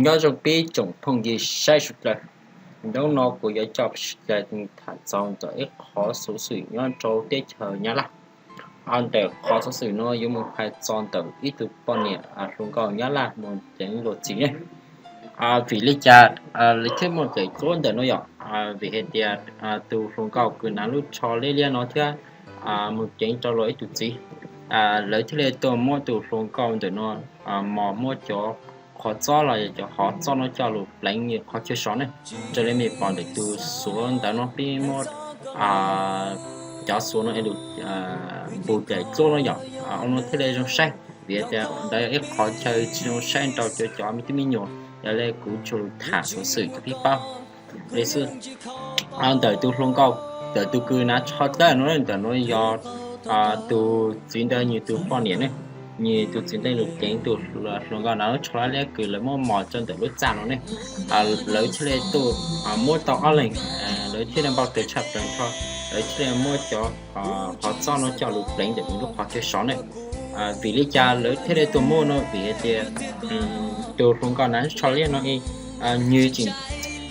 Nyob zoo peb tsoom phooj ywg saib sawv daws, hnub no kuv yuav coj sawv daws tham txog ntawm ib qhov xov xwm nyob rau teb chaws Nyab Laj. Ntawm qhov xov xwm no yuav mus hais txog ntawm ib tug poj niam hluas nkauj Nyab Laj mus ceev luag txiv ne. Vim li cas lawv thiaj muaj kev txuab ntawm no yom? Vim hais tias tus hluas nkauj kws hnav lub tsho liab liab no thiab mus ceev rau luag ib tug txiv, lawv thiaj li tuaj muab tus hluas nkauj ntawm no mos muab cov qhov txob los yog cov qhov txob no coj lug pleev nws qhov chaw sov ne. Raws li mej pom ntawm tus xuav ntawd no peb muab cov xuav no lug npog cais txuab no yom, ua no thiaj li zoo saib. Vim tias ntawd yog ib qhov chaw tsis zoo saib rau cov cov me tub me nyuam, yog li kuv tsuas lug tham xov xwm rau peb paub li xwb. Ntawm tus hluas nkauj, ntawm tus kws hnav tsho dawb no, ntawm no yog tus txiv ntawd nws tus poj niam ne. Nws tus txiv ntawd lug ceev tus hluas nkauj hnav lub tsho liab kws lawv muab mos rau ntawm lub txaj no ne. Lawv thiaj li tuaj muab tau ob leeg, lawv thiaj li npau taws tshaj plaws nrho, lawv thiaj li muab cov qhov txob no coj lug pleev ntawm nws lub qhov chaw sov ne. Vim li cas lawv thiaj li tuaj muab no? Vim hais tias tus hluas nkauj hnav tsho liab no nws tseem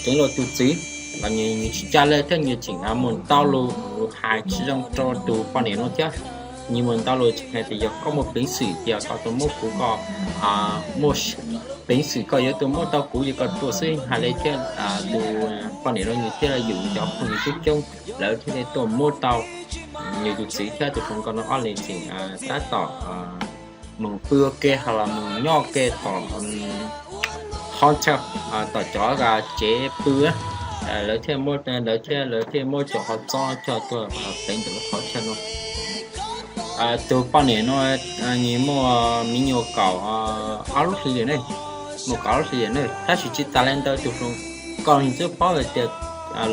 ceev luag tus txiv, los nws tsis ca le thiab nws tseem mus ntau lus hais tsis zoo rau tus poj niam no thiab. Nws mus ntau lus tseem hais tias yog koj muaj peev xwm tias koj tuaj muab kuv, koj muaj peev xwm koj yuav tuaj muab tau kuv, yog koj tuaj xwb, hais li thiab. Tus poj niam no nws thiaj li yum cov phooj ywg coob coob, lawv thiaj li tuaj muab tau nws tus txiv thiab tus hluas nkauj no ob leeg tseem tab tom mus pw ua ke ho los mus nyob ua ke tom hotel, tom cov tsev pw. Lawv thiaj, lawv thiaj, lawv thiaj muab cov qhov txob coj tuaj pleev ntawm lub qhov chaw no. Tus poj niam no nws muaj me nyuam kaum ob lub hli lawm ne, muaj kaum lub hli lawm ne, tab sis tsis tas li ntawd tus hluas nkauj nws twb paub hais tias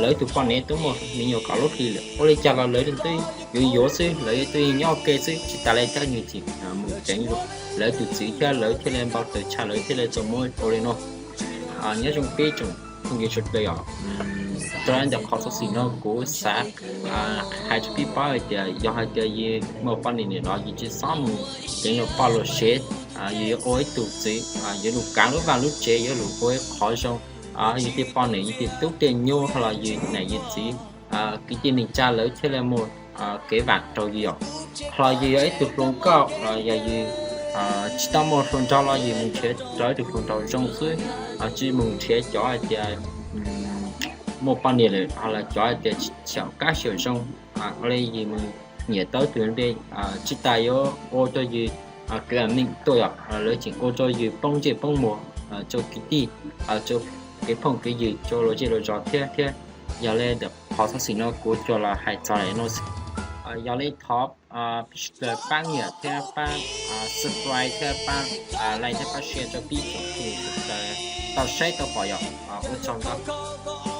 lawv tus poj niam twb muaj me nyuam kaum lub hli lawm, ua li cas los lawv twb yuav yuav xwb, lawv twb nyob ua ke xwb, tsis tas li thiab nws tseem mus ceev lawv tus txiv thiab, lawv thiaj li npau taws tshaj, lawv thiaj li tuaj muab ua li no. Nyob zoo peb tsoom phooj ywg sawv daws os, rau ntawm qhov xov xwm no kuv xav hais rau peb paub hais tias yog hais tias yus muaj poj niam lawm los yus tsis txhob mus ceev luag poj luag sev. Yus yuav ua ib tug txiv yuav lug kaav lub vaj lub tsev, yuav lug ua ib qhov zoo. Yus tej poj niam, yus tej tub tej nyuag los yus niam yus txiv, kwv tij neej tsa lawv thiaj li muaj kev vam rau yus os. Ho yus yog ib tug hluas nkauj los yog yus tsis tau muaj hluas nraug los yus mus nrhiav rau ib tug hluas nraug zoo xwb, tsis mus nrhiav cov hais tias muaj poj niam lawm ho los cov hais tias tsis xyaum kab xyaum zoo. Ua li yus mus nyiam tau ib tug ntej, tsis tas yuav ua rau yus kev vam meej tuaj yom, lawv tseem ua rau yus poob ntsej poob muag, rau kwv tij, rau kev phooj kev ywg, rau luag zej luag zos thiab thiab. Yog li ntawm qhov xov xwm no kuv coj los hais txog li no xwb. Yog li thov peb sawv daws pab nyiam thiab pab subscribe thiab pab like thiab pab share rau peb tsoom phooj ywg sawv daws tau saib tau pom yom. Ua tsaug ntau.